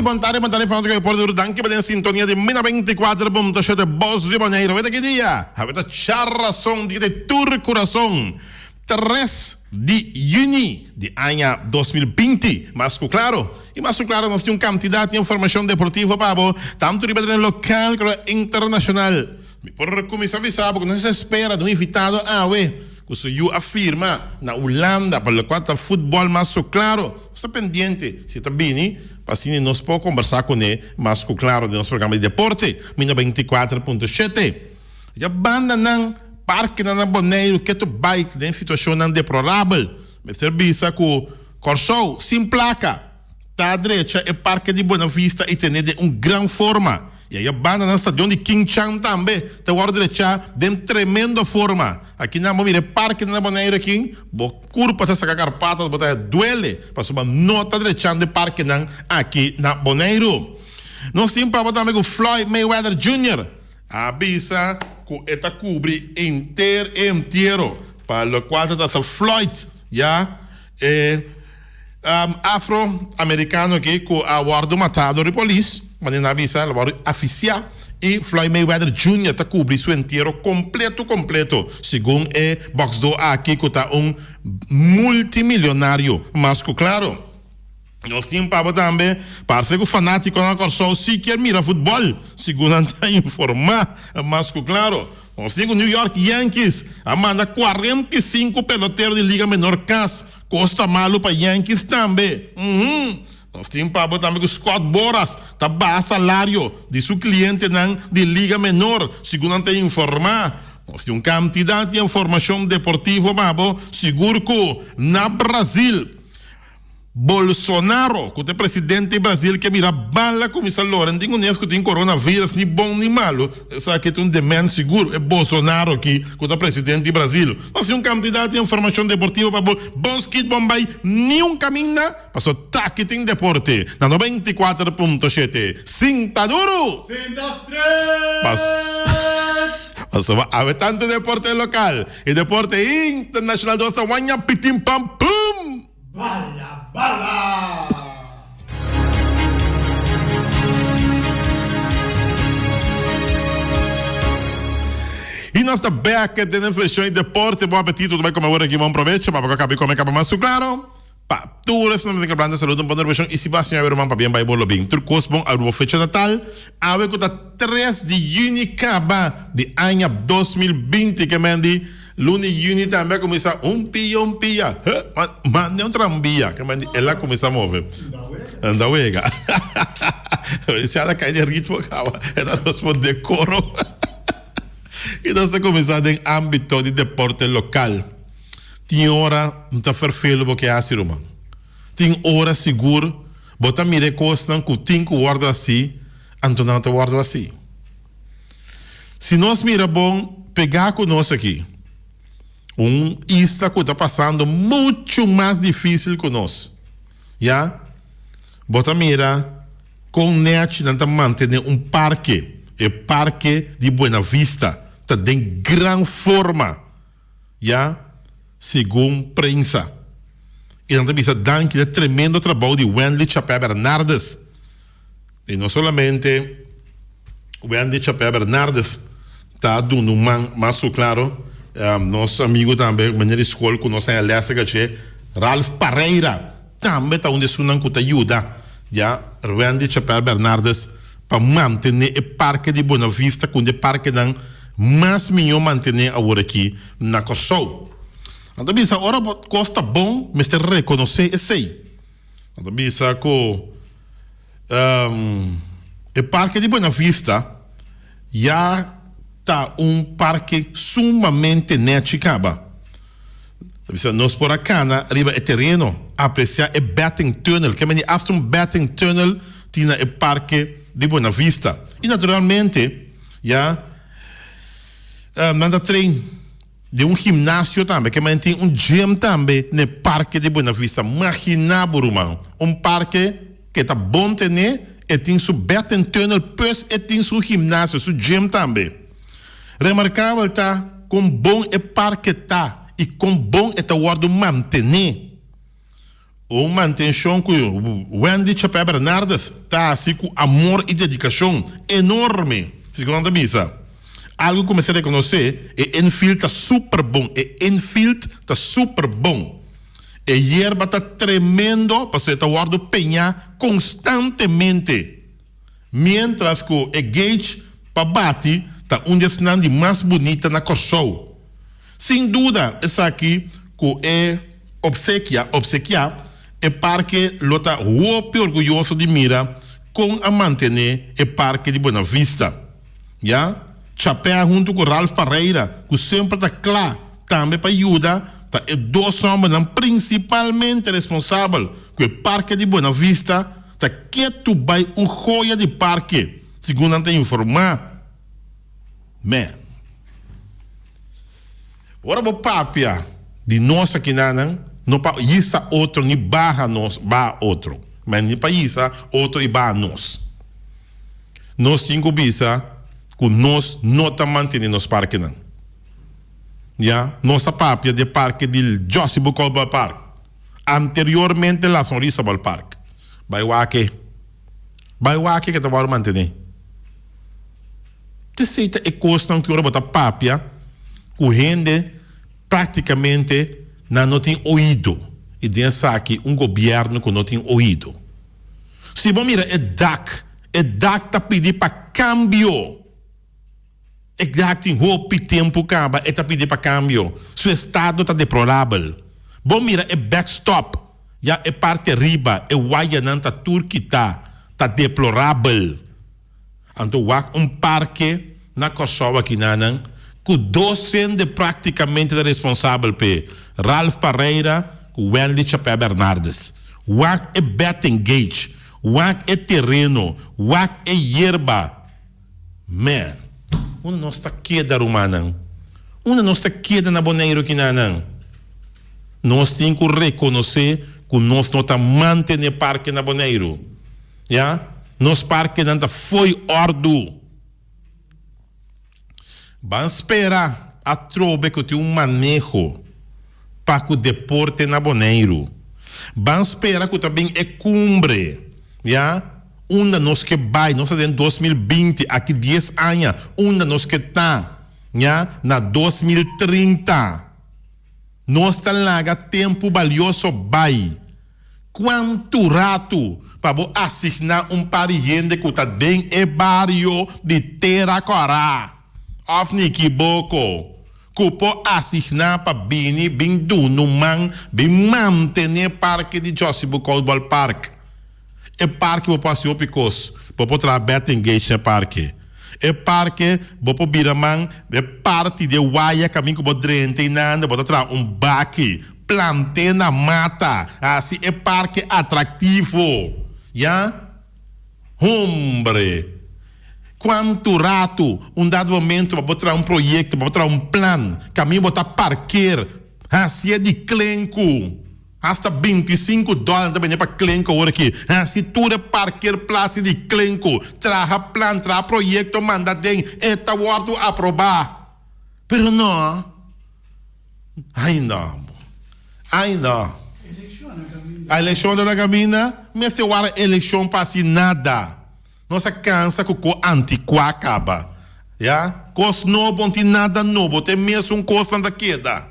Bon tardi, bon tardi fanatico di Deporte Duro. Danki pa den sintonia di Mina 24.7 Bos di Boneiru. Aweta ki dia? Aweta charason di de tur kurason. 3 di juni di aña 2020. Mas ku klaro, i mas ku klaro nos tin un kantidat di informashon deportivo pa bo, tantu riba tereno lokal komo internashonal. Mi por kuminsá bisa bo ku nos ta spera di un invitado awe ku su yu a firma na Hulanda pa lokual ta futbòl mas ku klaro. Nos ta pendiente si e ta bini pa asina nos por kombersá kuné mas ku klaro den nos programa di deporte Mi 94.7. Ya bandanan, parkenan na Boneiru ketu bai den situashonnan deplorabel. Mester bisa ku Kòrsou sin plaka ta drecha e parke di Buena Vista i tene den un gran forma. I aya banda nan stadion di King Chan tambe ta wòrdu drechá den tremendo forma. Aki nan bo mira e parkenan na Boneiru aki, bo kurpa ta saka karpatas, bo ta duele pasobra no ta drechando e parkenan aki na Boneiru. Nos tin papia tambe ku Floyd Mayweather Junior a bisa ku e ta kubri henter e entiero pa lokual ta trata Floyd ya e Afro americano aki cu a wordo mata door di polis, manera nan a bisa, el a wordo aficiá y Floyd Mayweather Junior ta cubri su entiero completo completo, segun e boxdor aki cu ta un multimilionario mas cu claro. Nos tin pabo tambe, parce cu fanaticonan na Corsou si kier mira futbol, segun nan ta informa mas cu claro. Nos tin cu New York Yankees a manda 45 pelotero di liga menor cas. Kos ta malu pa Yankees tambe. Uhum. Nos tin pabo tambe ku Scott Boras ta baha salario di su klientenan di liga menor, segun nan ta informá. Nos tin un kantidat di informashon deportivo pa bo, sigur ku na Brazil. Bolsonaro, ku ta e presidente di Brazil ke mira bala kuminsá lora. N tin unes ku tin coronavirus ni bon ni malu. Esaki ta un dement sigur, e Bolsonaro aki ku ta presidente di Brazil. Nos tin un kantidat di informashon deportivo pa bo. Bon skit bon bai niun kaminda paso taki tin deporte na 94.7. Sinta duru! Sinta stret! Pasobra awe tantu deporte lokal i deporte internashonal nos ta waña pitin pam pum! Bala bala! Y nos ta bek den e seccion di deporte. Bon apetito, ta bay come awor aki. Bon probecho. Papa cu a caba di come caba mas su claro. Pa tur esnan ta den Cablante saludo un bon dormicion y si bo a siña ruman pabien bay bo lo bin. Tur cos bon aruba fecha natal. Awe cu ta 3 di juni caba di aña 2020 ke men di Luna di juni tambe a kuminsá un pia un pia, he, manda un tranbia, ke men di el a kuminsá move. Anda wega. Si el a kai den ritmo kaba, e ta respondé koro. I nos ta kuminsá den ámbito di deporte lokal. Tin ora no ta ferfelu bo ke hasi, ruman. Tin ora sigur bo ta mira e kosnan ku tin ku wòrdu hasi, anto nan ta wòrdu hasi. Si nos mira bon pegá ku nos aki, un isla ku ta pasando muchu mas difísil ku nos, ya, bo ta mira kon nèchi nan ta mantené un parke, e parke di Buena Vista ta den gran forma, ya, segun prensa. I nan ta bisa danki na tremendo trabou di Wendley Chapè Bernardes. I no solamente Wendy Chapè Bernardes ta duna un man mas ku klaro, nos amigu tambe, meneer di skol ku nos haña lès a kaché, Ralph Pareira, tambe ta un di esunnan ku ta yuda ya Wendy Chapè Bernardes pa mantené e parke di Buena Vista ku un di e parkenan mas mihó mantené awor aki na Kòrsou. Nan ta bisa ora kos ta bon mester rekonosé esei. Nan ta bisa ku e parke di Buena Vista ya ta un parke sumamente nèchi kaba. Ta bisa nos por a kana riba e tereno, apresiá e betting tunnel, ke meni asta un betting tunnel tin na e parke di Buena Vista. I naturalmente ya nan ta train. Den un gimnasio tambe, ke men tin un gym tambe na e parke di Buena Vista. Magina bo ruman, un parke ke ta bon tene, e tin su betting tunnel plus e tin su gimnasio, su gym tambe. Remarkabel ta kon bon e parke ta i kon bon e ta wòrdu mantené. Un mantenshon ku Wendy Chapé Bernardes ta hasi ku amor i dedikashon enorme, segun nan ta bisa. Algu ku mester rekonosé, e infield ta super bon, e infield ta super bon. E yerba ta tremendo pasobra e ta wòrdu peñá konstantemente. Miéntras ku e gauge pa bati ta un di esnan di mas bunita na Kòrsou. Sin duda esaki ku e opsekia opsekiá e parke lo ta hopi orguyoso di mira kon a mantené e parke di Buena Vista. Ya Chapea huntu ku Ralph Parreira ku semper ta kla tambe pa yuda ta e dos hòmbernan prinsipalmente responsabel ku e parke di Buena Vista ta ketu bai un joya di parke, segun nan ta informá. Man. Ora bo papia di nos akinanan, no pa yisa otro ni baha nos, baha otro. Man, ni pa yisa otro i baha nos. Nos tin ku bisa ku nos no ta mantené nos parkenan. Ya, nos a papia di e parke di Jossy Bucol Park. Anteriormente La Sonrisa Ballpark. Bai wak e. Bai wak e ke ta wòrdu mantené. T'esei ta e kosnan ku ora bo ta papia ku hende praktikamente nan no tin oido. I den esaki un gobièrnu ku no tin oido. Si bo mira e dak, e dak ta pidi pa kambio. E dak tin hopi tempu kaba e ta pidi pa kambio. Su estado ta deplorabel. Bo mira e backstop, ya e parti ariba, e wayanan ta tur kitá. Ta deplorabel. Anto wak un parke na Kòrsou akinanan ku dos hende praktikamente ta responsabel p'e, Ralph Parreira ku Wendy Chapè Bernardes. Wak e batting gauge, wak e tereno, wak e yerba. Man, unda nos ta keda rumannan? Unda nos ta keda na Boneiru kinanan? Nos tin ku rekonosé ku nos no ta mantené parke na Boneiru. Ya, nos parkenan ta fo'i òrdu. Ban spera atrobe ku tin un maneho pa ku deporte na Boneiru. Ban spera ku ta bin e kumbre, ya, unda nos ke bai. Nos ta den 2020, aki dies aña, unda nos ke ta, ya, na 2030. Nos ta laga tempu balioso bai. Kuantu ratu pa bo asigná un par di hende ku ta den e bario di Tera Kòrá òf Nikiboko ku por asigná pa bini bin duna un man bin mantené parke di Jossy Boekhoudt Ballpark? E parke bo por hasi hopi kos. Bo por traha batting gauge na e parke. E parke bo por bira man e parti di e waya kamin ku bo drenta einanda bo ta traha un baki plant'é na mata hasi e parke atraktivo. Ya? Hombre! Kuantu ratu un dado momento pa bo traha un proyekto, pa bo traha un plan kamin bo ta parker hasié di klenku. Hasta 25 dòler ta bende pa Klenko awor aki. Hasi tur e parkeerplaats di Klenko. Traha plan, traha proyekto, manda den, e ta wòrdu aprobá. Pero no. Ai no. Ai no. A elekshon ta na kaminda. Mester wara elekshon pa hasi nada. Nos a kansa ku ko antikuá kaba. Ya. Kos nobo no tin nada nobo. Ta e mesun kosnan ta keda.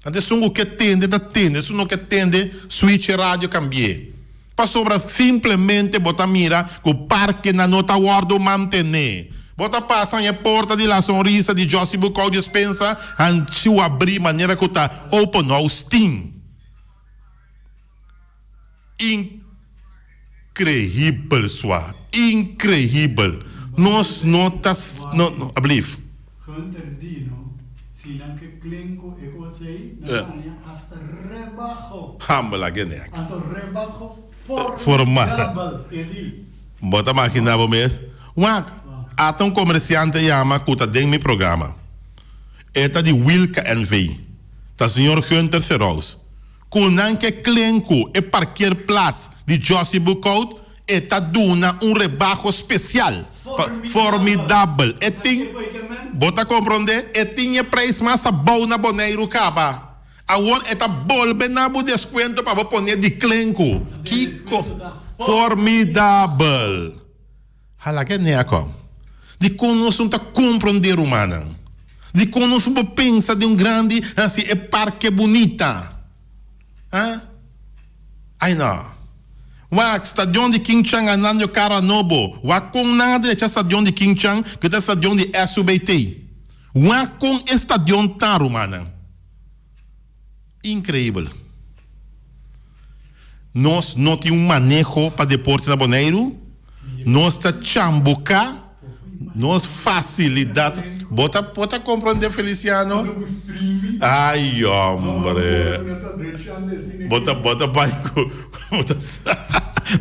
Anto esun ku ke tende ta tende, esun no ke tende switch e radio kambi'é. Pasobra simplemente bo ta mira ku parkenan no ta wòrdu mantené. Bo ta pasa en e porta di La Sonrisa di Jossy Bucau Dispensa hanchu abrí manera ku ta open house tin. Increíbel sua, increíbel. Nos no ta no no ablief. Hunter di no, si nan ke klen ku e kos ei, nan haña hasta rebaho. Hambel a gene aki. Anto rebaho formidabel e di. Bo ta magina bo mes? Wak, ata un komersiante yama ku ta den mi programa. E ta di Wilka NV. Ta señor Hunter Serous. Ku nan ke klen ku e parkeerplaats di Jossy Boekhout e ta duna un rebaho spesial. Formidabel. E tin, bo ta komprondé, e tin e prijs mas abou na Boneiru kaba. Awor e ta bolbe na bo descuento pa bo pone di klenku. Kiko? Formidabel! Hala ke nea kon. Dikon nos no ta komprondé rumannan? Dikon nos no por pensa den un grandi hasi e parke bunita? Ha? Ai no. Wak, stadion di King Chang a nan yo kara nobo. Wak kon nan a drecha stadion di King Chang ku ta stadion di SUBT. Wak kon e stadion ta rumannan. Increibel. Nos no tin un maneho pa deporte na Boneiru. Nos ta chambuca nos facilidad. Bo ta bo ta comprende Feliciano? Ay hombre. Bo ta bo ta bay cu bo ta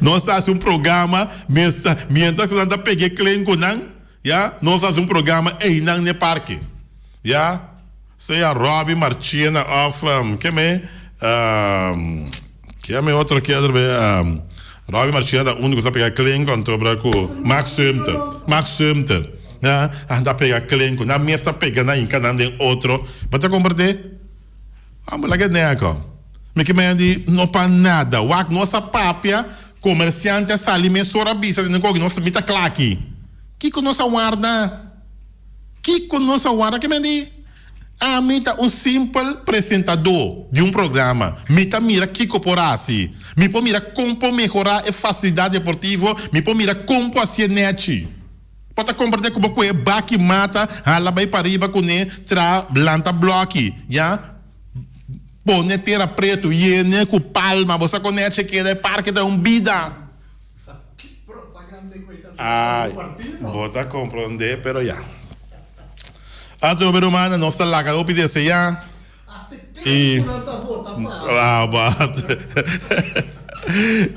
Nos ta haci un programa mientras cu nan ta pega e klen cu nan. Ya, nos haci un programa eynan n'e parke. Ya, sea Robby Marchena of ke me, ke me otro ke be, Robby Marchena ta unu ku sa pega klenku anto bra ku Max Sumter, Max Sumter, ya, nan ta pega klenku, nan mes ta pega nan hinka nan den otro. Bo ta komprende? Amo laga e nèkò. Mi ke maya di no pa nada. Wak nos a papia, komersiante a sali mesora a bisa den koki nos mi ta kla aki. Kiko nos a warda? Kiko nos a warda? Ke maya di ami ta un simpel presentadó di un programa. Mi ta mira kiko por hasi. Mi por mira kon por mehorá e fasilidat deportivo, mi por mira kon por hasié nèchi. Bo ta komprendé ku bo kohe baki mata, hala bai pariba kuné, tra lanta blòki, ya. Pone tera pretu, yene ku palma, bo sa kon nechi keda, e parke ta un bida. Ay, bo ta komprendé, pero ya. Atrobe rumannan, nos ta laga hopi deseá. I,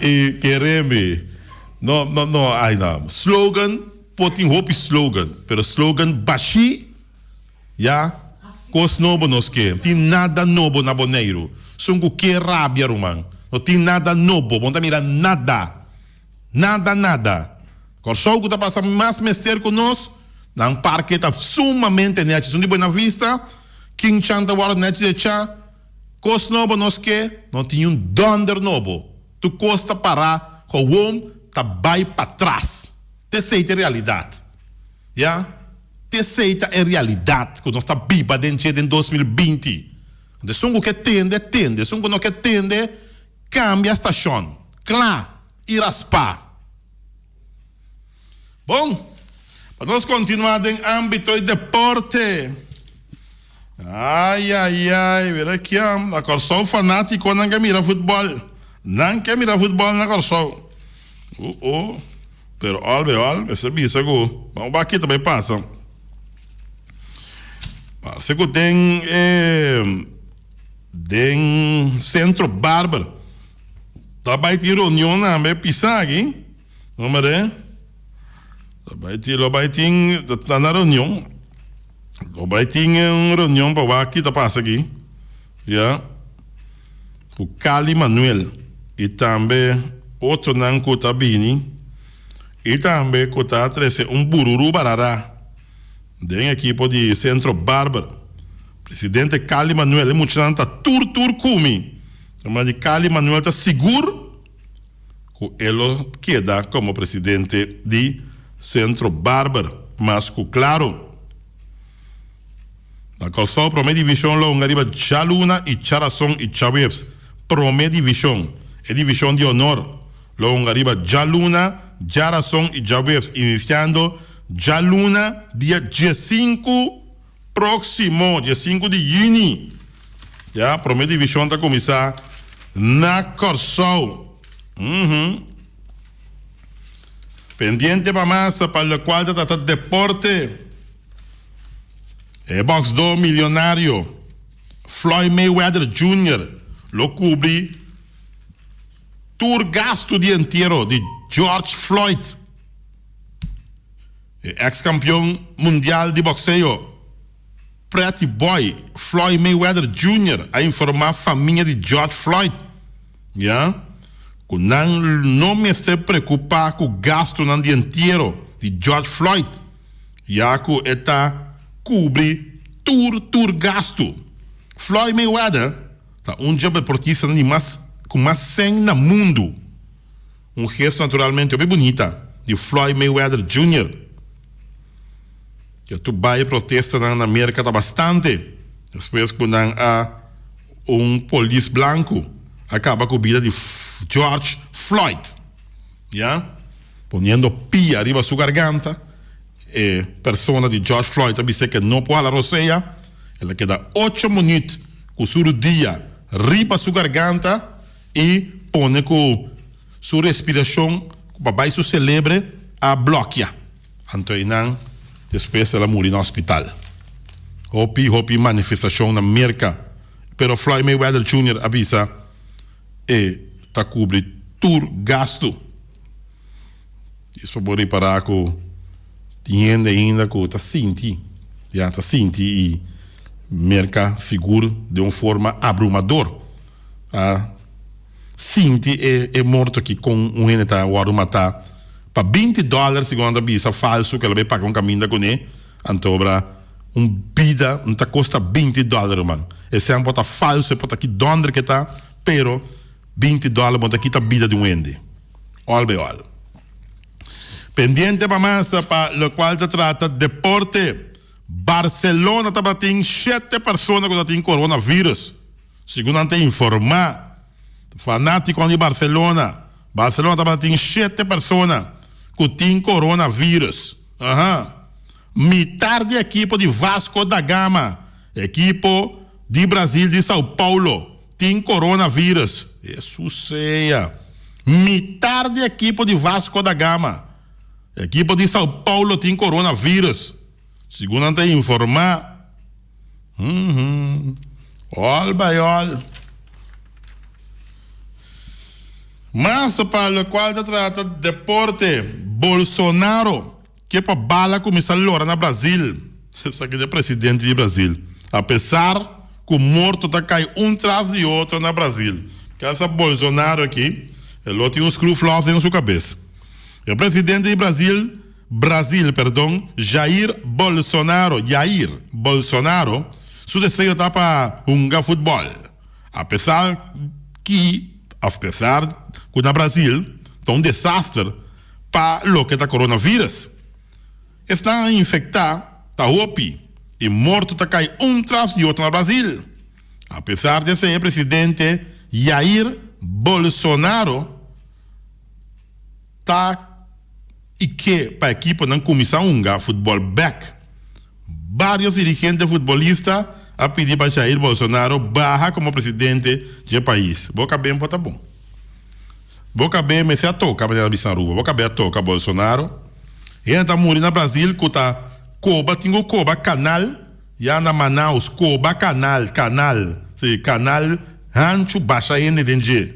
i kere mi, no, no, no, ay no. Slogan, por tin hopi slogan, pero slogan bashí, ya, kos nobo nos ke. No tin nada nobo na Boneiru. Esun ku ke rabia, ruman. No tin nada nobo, bo no ta mira nada. Nada, nada. Kòrsou ku ta pasa mas mester ku nos, nan parke ta sumamente nèchi. Esun di Buena Vista, King Chan ta wòrdu nèchi dechá. Kos nobo nos ke, no tin un dònder nobo. Tur kos ta pará, gewon ta bai patras. T'esei ta e realidat. Ya, t'esei ta e realidat ku nos ta biba den dje den 2020. Esun ku ke tende, tende. Esun ku no ke tende, kambia stashon. Kla i raspá. Bon, pa nos kontinuá den ámbito di deporte. Ai, ai, ai, mira kiam, na Kòrsou fanátikonan ke mira futbòl. Nan ke mira futbòl na Kòrsou. Uh, uh, pero òl be òl, mester bisa ku ban wak ki ta bai pasa. Parse ku den e den Sentro Barber ta bai tin reunion tambe pisa aki. Nombre lo bai tin lo bai tin ta na reunion lo bai tin un reunion pa wak ki ta pasa aki ya ku Cali Manuel y tambe otronan ku ta bini y tambe ku ta trese un bururu barara den ekipo di Centro Barber presidente Cali Manuel e muchanan ta tur tur kumi di Cali Manuel ta sigur. ku e lo keda komo presidente di Sentro Barber mas ku klaro. Na Kòrsou promé divishon lo hunga riba djaluna i djarason i djaweps. Promé divishon, e divishon di honor, lo hunga riba djaluna, djarason i djaweps inisiando djaluna dia diesinku próksimo, diesinku di yüni. Ya, promé divishon ta kuminsá na Kòrsou. Uhum. Pendiente pa mas pa lokual ta trata deporte. E bòksdó milionario Floyd Mayweather Junior lo kubri tur gastu di entiero di George Floyd. E eks kampion mundial di bòkseo. Pretty Boy, Floyd Mayweather Junior a informá famia di George Floyd, ya, ku nan no mester preokupá ku gastunan di entiero di George Floyd, ya ku e ta kubri tur tur gastu. Floyd Mayweather. Ta un dje deportistanan di mas ku mas sèn na mundu. Un gesto naturalmente hopi bunita di Floyd Mayweather Junior. Ke tur bai e protestanan na Merka ta bastante despues ku nan a un polis blanku a kaba ku bida di George Floyd, ya, poniendo pia riba su garganta. E persona di George Floyd a bis'é ke no por hala rosea. El a keda ocho minüt ku su rudia riba su garganta i pone ku su respirashon ku pa bai su selebre a blòkia. Anto einan despues el a muri na hospital. Hopi hopi manifestashon na Merka, pero Floyd Mayweather Junior a bisa e ta kubri tur gastu. Djis pa bo ripará ku tin hende ainda ku ta sinti, ya ta sinti i Merka sigur den un forma abrumador a sinti e e morto aki kon un hende ta wòrdu matá pa binti dòler segun nan ta bisa falsu ku el a bai paga un kaminda kuné anto obra un bida no ta kosta binti dòler ruman esei por ta falsu e por ta ki dònder ke ta pero binti dòler bo no ta kita bida di un hende. All by all. Pendiente pa mas pa locual ta trata deporte. Barcelona tabatin shete persona cu ta tin coronavirus, segun nan ta informa. Fanaticonan di Barcelona, Barcelona tabatin shete persona cu tin coronavirus. Aha. Mitar di ekipo di Vasco da Gama, ekipo di Brazil di Sao Paulo, Tin coronavirus. Hesus sea. Mitar di ekipo di Vasco da Gama, ekipo di Sao Paulo tin coronavirus, segun nan ta informa. Hum All by all. Mas pa locual ta trata deporte, Bolsonaro ke pa bala cuminsa lora na Brazil. Esaki ta e presidente di Brazil. Apesar cu morto ta cay un tras di otro na Brazil. Casa Bolsonaro aki, e lo tin un screwflos den su cabes. E presidente di Brazil, Brazil, perdon, Jair Bolsonaro, Jair Bolsonaro, su deseo ta pa hunga futbol. Apesar ki, of pesar cu na Brazil ta un desaster pa loke ta coronavirus. Esnan infektá ta hopi i morto ta kai un tras di otro na Brazil. Apesar di esei e presidente Jair Bolsonaro ta i ke pa ekiponan kuminsá hunga futbòl bèk. Bários dirigente futbolista a pidi pa Jair Bolsonaro baha komo presidente dje pais. Bo kab'é por ta bon. Bo kab'é mester a toka, manera ta bisa na Aruba. Bo kab'é a toka Bolsonaro. Hende ta muri na Brazil ku ta koba, tin ku koba kanal ya na Manaus, koba kanal, kanal, si, kanal hanchu basha hende den dje.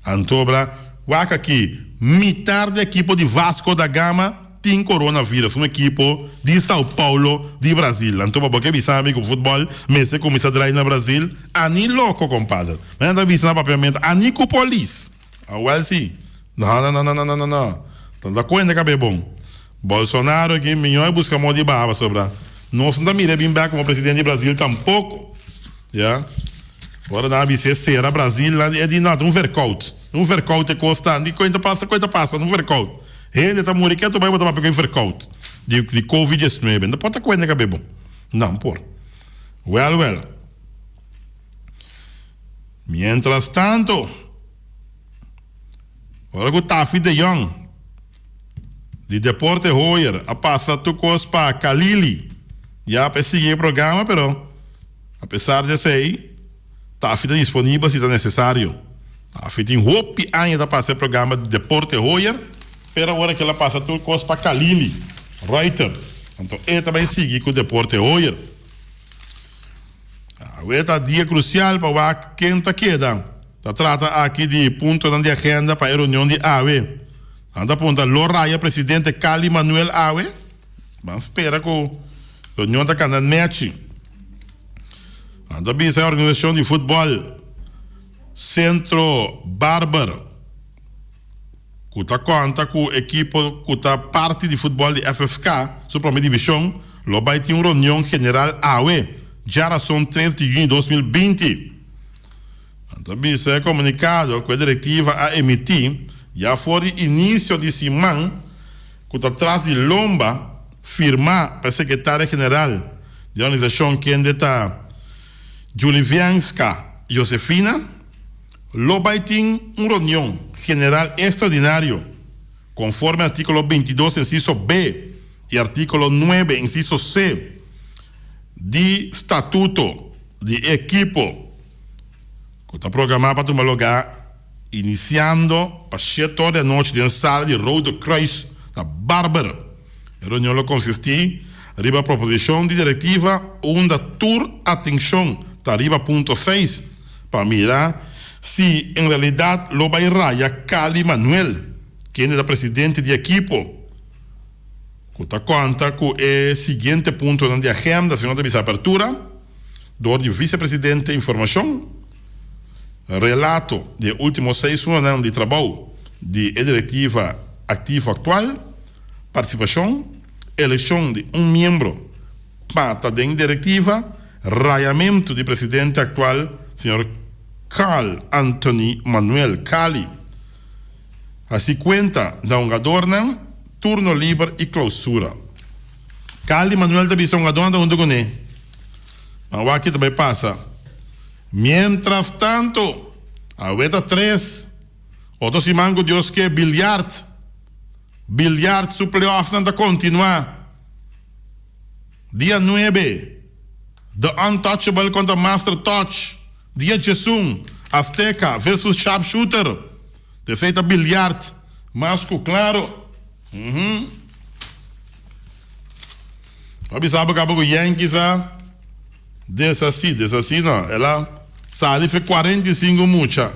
Antobra, wak aki, mitar di ekipo di Vasco da Gama tin coronavirus, un ekipo di Sao Paulo di Brazil. Anto pa bo ke bisa mi ku futbol mester kuminsá drai na Brazil? Ani loko, kompader. Mi nan ta bisa na papiamento, ani ku polis. Awel si. No, no, no, no, no, no, no. Ta da kuenta kabe bon. Bolsonaro aki miñó e buska modo di baha pasobra nos no ta mira e bin bek komo presidente di Brazil tampoko. Ya. Ora nan a bis'é sera Brazil nan e di no ta un verkoud. Un verkoud e kos ta. Di koe ta pasa koe ta pasa un verkoud. Hende ta muri ketu bai bo ta papia ku e verkoud di di covid 19. No por ta kuenta kabe bon. No por. Wèl wèl. Mientras tanto ora ku Taffy de Jong di Deporte Hoyer a pasa tur kos pa Kalili ya pa e sigui e programa pero apesar di esei Taffy ta disponibel si ta nesesario. Taffy tin hopi aña ta pasa e programa di Deporte Hoyer pero awor aki el a pasa tur kos pa Kalili Ruiter anto e ta bai sigui ku Deporte Hoyer. Awe ta dia krusial pa wak ken ta keda. Ta trata aki di puntonan di agenda pa e reunion di awe. Nan ta punta lo raya presidente Cali Manuel awe? Ban spera ku reunion ta kanda nechi. Nan ta bisa e organisashon di futbòl Centro Barber. Ku ta konta ku ekipo ku ta parti di futbòl di FFK su promé divishon lo bai tin un reunion general awe, djarason tres di yüni 2020. Ta bisa e komunikado ku e direktiva a emití ya for di inisio di siman ku ta tras di lomba firmá pa e sekretaria general di e organisashon kende ta Julivianska Josefina lo bai tin un reunion general ekstraordinario konforme artíkulo 22 insiso B i artíkulo 9 insiso C di statuto di e ekipo ku ta programá pa tuma lugá inisiando pa shete or di anochi den sala di Rode Kruis na Barber. E reunion lo konsistí riba proposishon di direktiva unda tur atenshon ta riba punto seis pa mira si en realidat lo bai raya Cali Manuel, kende ta presidente di ekipo. Ku ta konta ku e siguiente puntonan di agenda, señor ta bisa apertura dor di visepresidente informashon, relato di e ultimo seis lunanan di trabou di e direktiva aktivo aktual, partisipashon, elekshon di un miembro pa ta den direktiva, rayamentu di presidente aktual señor Carl Anthony Manuel Cali. Hasi kuenta na hungadornan, turno liber i klousura. Carly Manuel ta bisa hungadornan ta huntu kuné. Nan wak ki ta bai pasa. Mientras tanto, awe ta tres, otro siman ku Dios ke biljart. Biljart su playoffnan ta kontinuá. Dia nuebe, The Untouchable kontra Master Touch. Dia djesun, Azteca versus Sharpshooter. Esei ta biljart mas ku klaro. Uhum. A bisa bo kaba ku Yankees a deshasí, deshasí no, el a sali fe 45 mucha.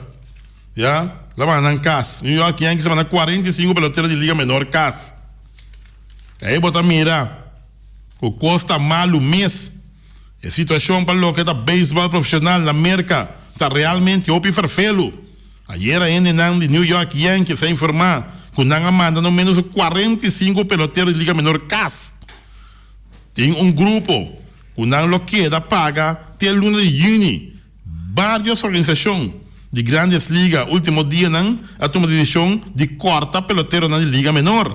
Ya, el a manda nan kas. New York Yankees a manda 45 pelotero di liga menor kas. Ei bo ta mira ku kos ta malu mes. E situashon pa loke ta beisbòl profeshonal na Merka ta realmente hopi ferfelu. Ayera hendenan di New York Yankees a informá ku nan a manda no ménos ku 45 pelotero di Liga Menor kas. Tin un grupo ku nan lo keda paga te luna di yüni. Vários organisashon di Grandes Liga último dianan a tuma desishon di kòrta peloteronan di Liga Menor.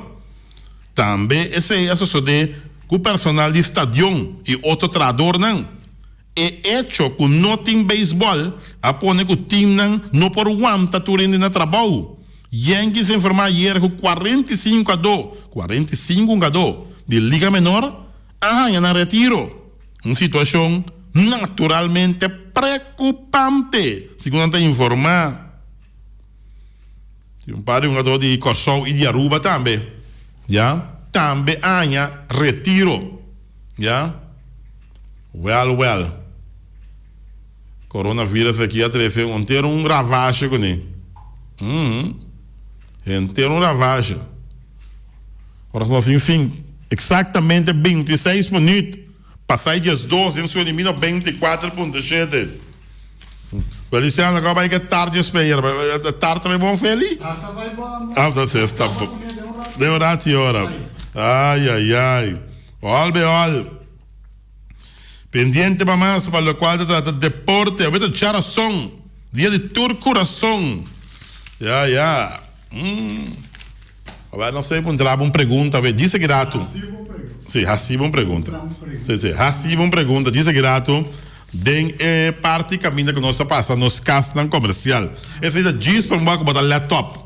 Tambe esei a sosodé ku personal di stadion i otro trahadornan. E echo ku no tin beisbòl a pone ku timnan no por wanta tur hende na trabou. Yankees a informá ayer ku 45 adó, 45 hungadó, di Liga Menor a haña nan retiro, un situashon naturalmente prekupante, segun nan ta informá. Tin un par di hungadó di Kòrsou i di Aruba tambe, ya, tambe a haña retiro, ya. Wèl, wèl. Coronavirus aki a trese henter un ravage kuné. Uhm. Henter un ravage. Ora nos tin fin eksaktamente 26 minuut pasai 12 den Surinamino 24.7. Feliciano kaba bai ke tardi speer. Tardi ta bai bon Feli? Tardi ta bai bon. Ah, ta ses ta bon. Den un rato y ora. Ay ay ay. Ol be ol. Pendiente pa mas pa locual ta trata deporte. Awor ta djarason. Dia di tur curason. Ya ya. Mm. Awor no sé puntra bo un pregunta awe. Djis aki rato. Sí, hasi bo un pregunta. Sí, sí, hasi bo un pregunta. Djis aki rato den e parti caminda cu nos ta pasa nos casnan comercial. Esei ta djis pa un wak cu bo ta let op.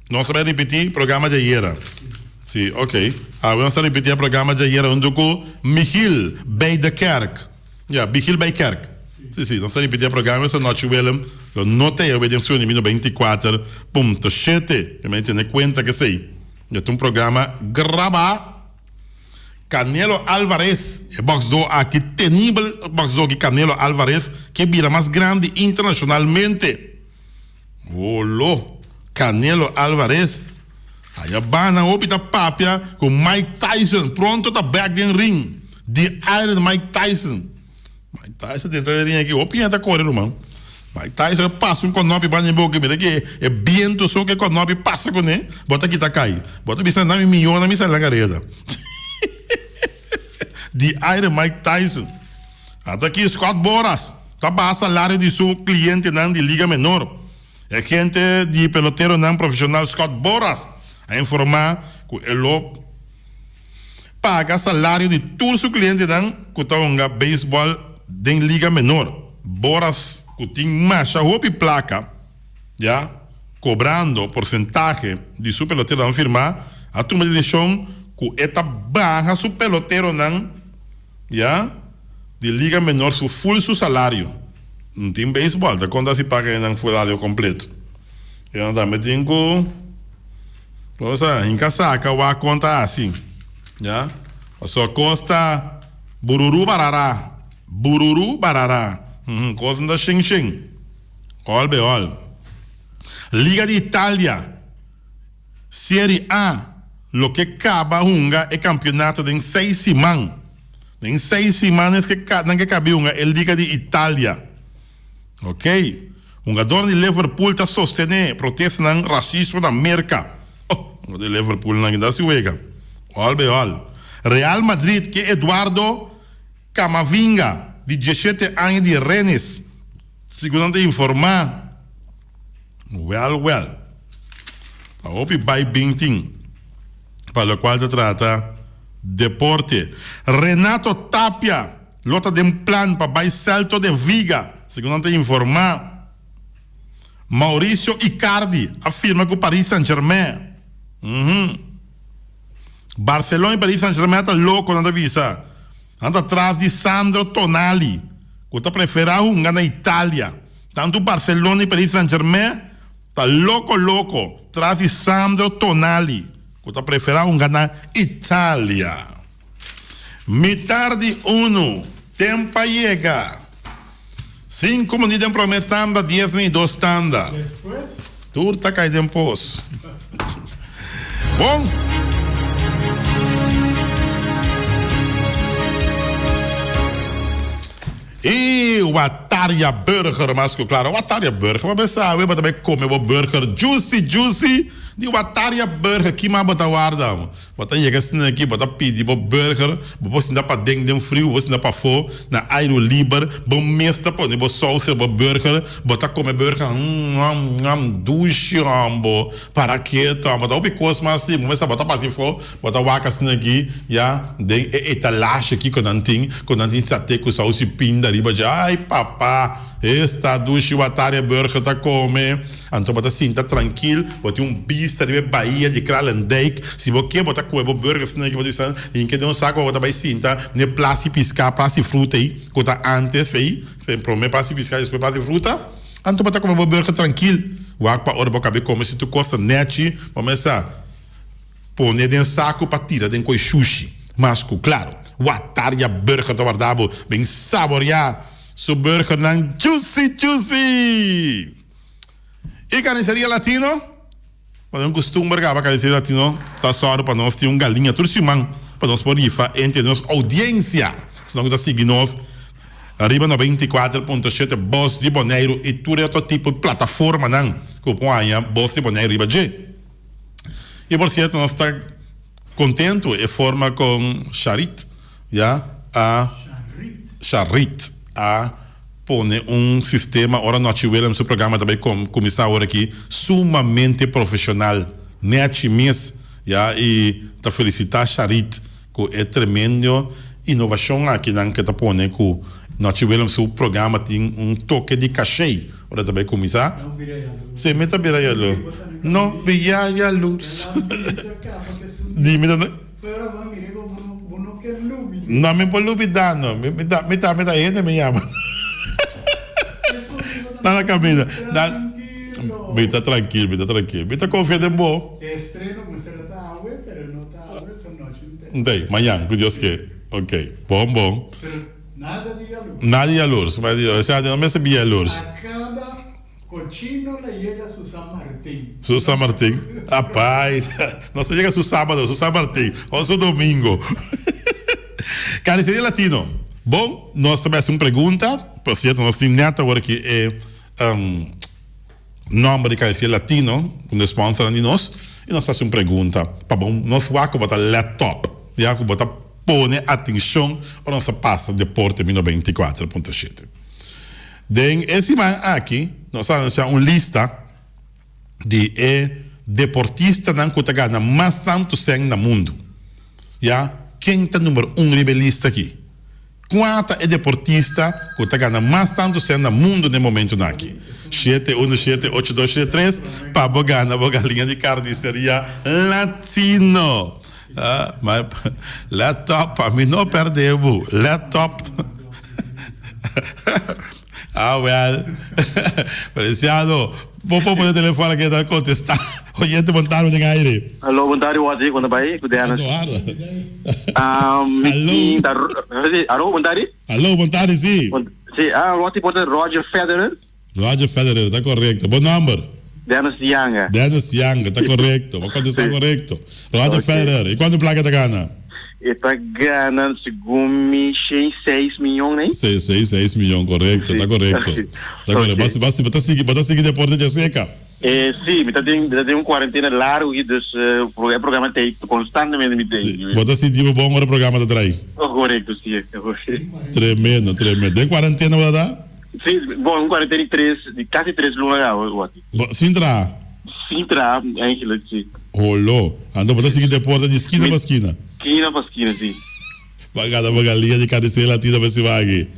Nos ta bai ripiti programa di ayera. Sí, ok. Awe nos ta ripiti e programa di ayera huntu cu Michiel bij de kerk. Ya, Michiel bij kerk. Sí, sí, nos ta ripiti e programa esta nochi Willem lo no ta awe den Suriname 94.7. Yo mester tene cuenta cu esey. Ya ta un programa graba. Canelo Alvarez, e boxdor aki tenibel boxdor aki Canelo Alvarez ke bira mas grandi internacionalmente. Olo, Canelo Alvarez aya bana hopi ta papia cu Mike Tyson pronto ta back den ring. The Iron Mike Tyson. Mike Tyson den e ring aki hopi hende ta core ruman. Mike Tyson a pasa un konopi banda den boca mira ki e biento so cu e konopi pasa cune bo ta kita cay. Bo ta bisa nan mi miyo nan mi sali na careda. The Iron Mike Tyson. Ata aki Scott Boras ta baha salario di su clientenan di liga menor. E agente di peloteronan profesional Scott Boras a informa cu e lo paga salario di tur su clientenan cu ta hunga beisbol den liga menor. Boras cu tin masha hopi placa ya cobrando porcentahe di su peloteronan firma a tuma decision cu e ta baha su peloteronan ya di liga menor su full su salario. No tin beisbol ta conta si paga enan salario completo. Enan tambe tin cu cosa hinca saca wak con ta haci ya pasobra cos ta bururu barara bururu barara cos no ta shin shin ol be ol. Liga di Italia. Serie A lo ke kaba hunga e kampionato den seis siman. Den seis siman es ke nan ke kabi hunga e Liga di Italia. Ok. Hungadornan di Liverpool ta sostene protestanan rasismo na Merka. Oh, hungador di Liverpool nan ta hasi wega. Ol be ol. Real Madrid ke Eduardo Camavinga di diesshete aña di Rennes, segun nan ta informa. Wel wel. Ta hopi bai bin tin pa locual ta trata deporte. Renato Tapia lo ta den plan pa bai Celto de Viga, segun nan ta informa. Mauricio Icardi a firma cu Paris Saint Germain. Barcelona y Paris Saint Germain ta loco nan ta bisa. Nan ta tras di Sandro Tonali cu ta prefera hunga na Italia. Tantu Barcelona y Paris Saint Germain ta loco loco tras di Sandro Tonali cu ta prefera hunga na Italia. Mitar di uno, tempo a yega. Cinco minuut den prome tanda, dies den di dos tanda. Tur ta cay den pos. Bon. Y Wataria Burger, mas cu claro, Wataria Burger, bo mester sabe, bo ta bay come bo burger juicy juicy di Wataria Burger, kima bo ta warda? Bo ta yega asina aki, bo ta pidi bo burger, bo por sinta paden den friu, bo por sinta pafó na airu liber, bo mes ta pone bo sous riba bo burger, bo ta come burger, mm mm dushi hombo, para keto hombo, ta hopi cos mas si, bo mester bo ta pasa afó, bo ta wak asina aki, ya, den e etalashi aki cu nan tin, cu nan tin sate cu saus y pinda riba dje, ay papa. Esta dushi wataria burger ta come. Anto bo ta sinta trankil, bo tin un bista riba e bahia di Kralendijk. Si bo ke bo ta kohe bo burger snake bo ta bisa hinke den un sako bo ta bai sinta n'e plas di piská, plas di fruta ei ku ta antes ei, prome plas di piská despues plas di fruta. Anto bo ta kome bo burger trankil. Wak pa ora bo kabe kome si tur kos ta nèchi bo mester Pone den saku pa tira den koi shushi. Mas ku klaro, Wataria Burger ta warda bo bin saboreá su burgernan juicy juicy! I Carniceria Latino? Pa un kustumber kaba Carniceria Latino ta sòru pa nos tin un galiña tur siman pa nos por rifa entre nos oudiensia, esnan ku ta sigui nos riba 94.7 Bos di Boneiru i tur e otro tipo di plataformanan ku por haña Bos di Boneiru riba dje. Y por cierto nos ta contento e forma con Sharit ya a Sharit a pone un sistema ora Nochi Willem su programa ta bay cuminsa awor aki sumamente profesional nechi mes ya y ta felicita Sharit Cu e tremendo innovacion aki nan ke ta pone cu Nochi Willem su programa tin un toke di caché ora ta bay cuminsa. Si mi ta bira yalurs. No bira yalurs. Di mi ta No mi por lubida no. Mi ta mi ta hende mi yama. Ta na caminda. Mi ta trankil mi ta trankil. Mi ta confia den bo. Ntei, mañan, ku Dios ke. Ok, bon bon. Pero nada di yalurs. Nada di yalurs, ma di, osea no mester bi yalurs. A kada kochino le yega su San Martin. Su San Martin? Apai, no sa yega su sábado, su San Martin, o su domingo. Carniceria Latino, bon, nos ta bai hasi un pregunta, por cierto nos tin net awor aki e Nomber di Carniceria Latino, un de sponsornan di nos, y nos ta haci un pregunta pa bo nos wak cu bo ta let top, ya cu bo ta. Pone atenshon ora nos ta pasa Deporte Mi 94.7. Den e siman aki nos a anunsiá un lista di e deportistanan ku ta gana mas tantu sèn na mundu. Ya, ken ta number un riba e lista aki? Kua ta e deportista ku ta gana mas tantu sèn na mundu den momentunan aki? Shete unu shete ocho dos shete tres pa bo gana bo galiña di Carniceria Latino. Let op, pa mi no perde bo. Let op. Ah wel. Feliciano, bo por pone telefon aki ta contesta. Oyente bon tarde den aire. Hallo, bon tarde Watty, con ta bay? Cu Dennis. Hallo. Hallo, bon tarde. Hallo, bon tarde, si. Si, ah, Watty por ta Roger Federer? Roger Federer, ta correcto. Bo nomber? Dennis Yanga. Dennis Yanga, ta correcto. Bo contesta correcto. Roger Federer, y cuanto placa e ta gana? E ta gana, segun mi, shen seis miyon, ne? Si, shen seis miyon, correcto, ta correcto. Ta correcto. Bo ta sigui, bo ta sigui deporte djaseca? Eh, si, mi ta den, mi ta den un cuarentena largo aki, dus e programa ta constantemente mi den. Si, bo ta sinti bo bon ora e programa ta trae? Correcto, si. Tremendo, tremendo. Den cuarentena bo ta ta? Si, bon, un cuarentena di tres, di casi tres luna ya, Watty. Bo, sin traha? Sin traha, eigenlijk, si. Holo. Anto bo ta sigui deporte di skina pa skina? Skina pa skina, si. Bo a gana bo galinha di carnicera latina pa e siman aki.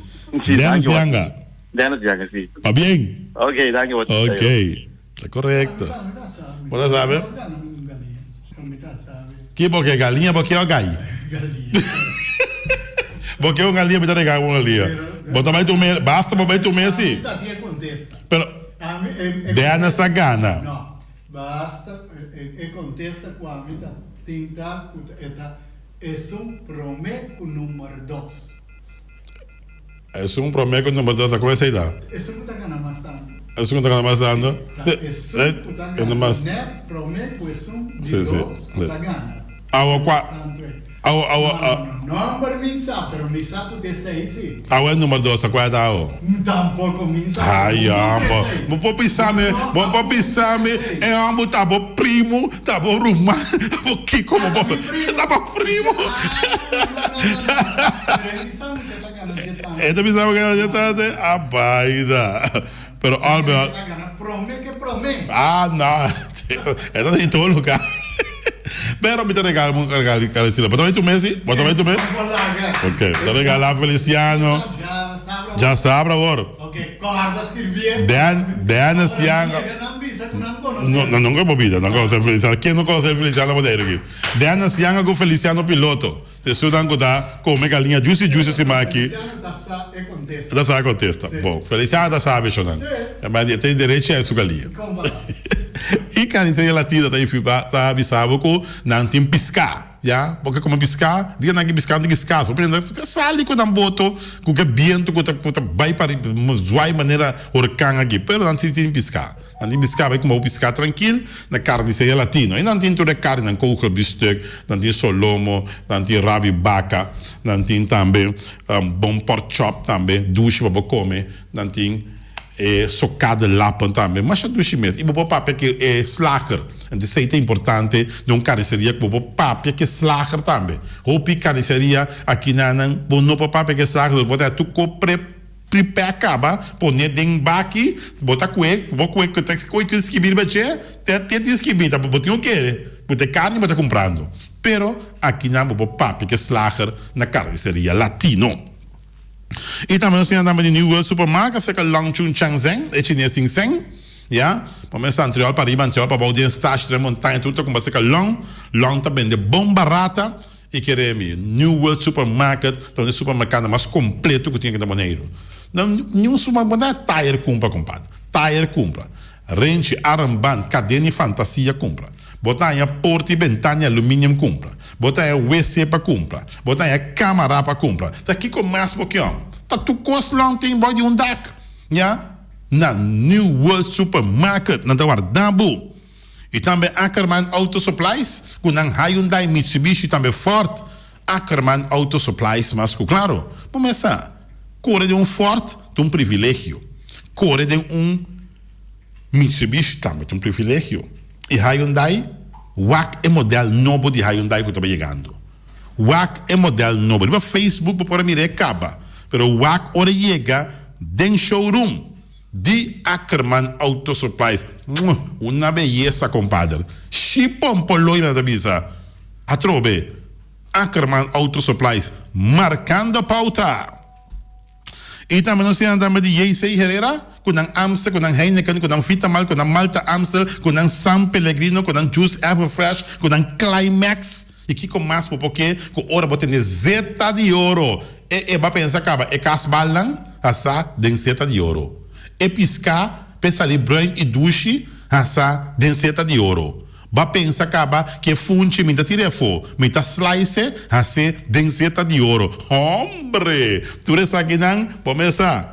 Si, Dennis danki, Watty. Yanga. Dennis Yanga, si. Pabien. Ok, danki, Watty. Ok, ta correcto. Bo ta sabi? Ki bo ke, galinha bo ke o gai? Bo ke un galinha, mi ta regala bo un galinha. Bo ta bai tume, basta bo bai tume si. Pero Dennis a gana. No, basta e contesta cu ami ta tin ta cu e ta esun prome cu number dos. Esun prome cu number dos ta como esey ta? Esun cu ta gana mas tanto. Esun cu ta gana mas tanto? Ta esun cu ta gana net prome cu esun di dos cu ta gana. Awa cua? Awa awa. No no nomber mi sa pero mi sa cu ta esey si. Awa e number dos ta cua ta awo? Tampoco mi sa. Ay homber bo por bisa mi bo por bisa mi e homber ta bo primo ta bo ruman ta bo kico bo por ta bo primo. E ta bisa bo ke dje tantu a baida pero Albert ah no e ta den todo lugar pero mi ta regala un regalo di Karencita bo ta bai tume si bo ta bai tume ok mi ta regala Feliciano dja sabra awor Dennis Yanga no no nunca bo bida no conoce Feliciano ken no conoce Feliciano Boneiru aki Dennis Yanga cu Feliciano Piloto. Esunnan ku ta kome galiña juicy juicy siman aki ta sa e kontesta. Bon, Feliciano ta sabi eshonan. Ma e tin derechi a su galiña. I Carniceria Latina ta infirma, ta bisa bo ku nan tin piská. Ya, bo ke kome piská, diga nan ki piská no tin ki skas. Bo prende sali ku nan boto ku ke bientu ku ta ku ta bai pa riba zwai manera horkan aki. Pero nan si tin piská. Nan tin piská, bai kuma bo piská trankil na Carniceria Latino. I nan tin tur e karni, nan kogel bistuk, nan tin solomo, nan tin rabi baka, nan tin tambe bon pork chop tambe, dushi pa bo kome, nan tin e soká de lappen tambe, masha dushi mes. I bo por papia ku e slager, anto esei ta importante den un karniseria ku bo por papia ku e slager tambe. Hopi karniseria aki nan nan bo no por papia ku e slager, bo ta tur ko pre. Prepare kaba, pone den baki, bo ta kue, bo kue ku ta kue ku skibi riba dje, te te tin skibi, ta bo tin ku kere ku ta e karni bo ta kumprando. Pero akinan bo por papia ku e slager na karniseria Latino. I tambe nos tin tambe di New World Supermarket serka Long Chun Chang Zeng, e chines sin seng, ya, pa mester Antriol pa riba, Antriol pa abou den Stash, Tres Montaña tur ta kumpra serka Long, Long ta bende bon barata. I kere mi, New World Supermarket ta un di supermerkadonan mas kompleto ku tin aki na Boneiru. Nan niun supermerkado bo ta tayer kumpra kompadre. Tayer kumpra. Renchi, armband, kadena i fantasia kumpra. Bo ta haña porta i bentana di aluminium kumpra. Bo ta haña wc pa kumpra. Bo ta haña kamara pa kumpra. Ta kiko mas bo kion? Ta tur kos long tin bou di un dak. Ya. Na New World Supermarket nan ta warda bo. I tambe Ackerman Auto Supplies ku nan Hyundai, Mitsubishi tambe Ford. Ackerman Auto Supplies mas ku klaro bo mes sa kore den un Ford ta un privilegio, kore den un Mitsubishi tambe ta un privilegio. I Hyundai wak e model nobo di Hyundai ku ta bai yegando. Wak e model nobo. Riba Facebook bo por a mira e kaba. Pero wak ora yega den showroom di Ackerman Auto Supplies. Una beyesa compadre. Shi pompoloi nan ta bisa. Atrobe Ackerman Auto Supplies marcando pauta. I tambe nos tin tambe di JC Herrera, ku nan Amstel, ku nan Heineken, ku nan Vitamal, ku nan Malta Amstel, ku nan San Pellegrino, ku nan Juice Everfresh, ku nan Climax. I kiko mas bo por ke ku ora bo tene zeta di oro? E e ba pensa kaba e kasbalnan hasá den zeta di oro. E piská p'e sali bruin i dushi hasá den zeta di oro. Ba pensa kaba ke funchi mi ta tira afó, mi ta slice hase den zeta di oro. Hombre! Tur esakinan bo mes sa.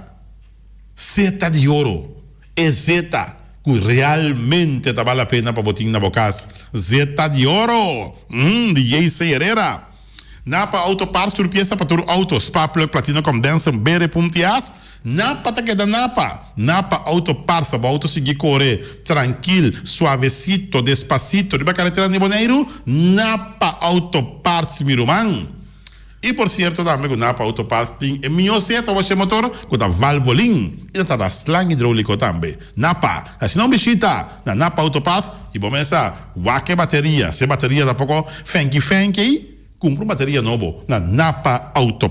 Zeta di oro, e zeta ku realmente ta bal la pena pa bo tin na bo kas. Zeta di oro! Uhm, di JC Herrera. Napa Auto Parts tur piesa pa tur auto, spark plug, platino condenser, bere puntias. Napa ta keda Napa. Napa Auto Parts pa bo auto sigui kore trankil, suavesito, despasito riba karetera di Boneiru. Napa Auto Parts mi ruman. I por sierto tambe ku Napa Auto Parts tin e mihó seta washe motor ku ta Valvoline i ta trata slang hidrouliko tambe. Napa, hasi nan un bishita na Napa Auto Parts i bo mesa wak e bateria. Si e bateria ta poko fenki fenki, kumpra un bateria nobo na Napa Auto.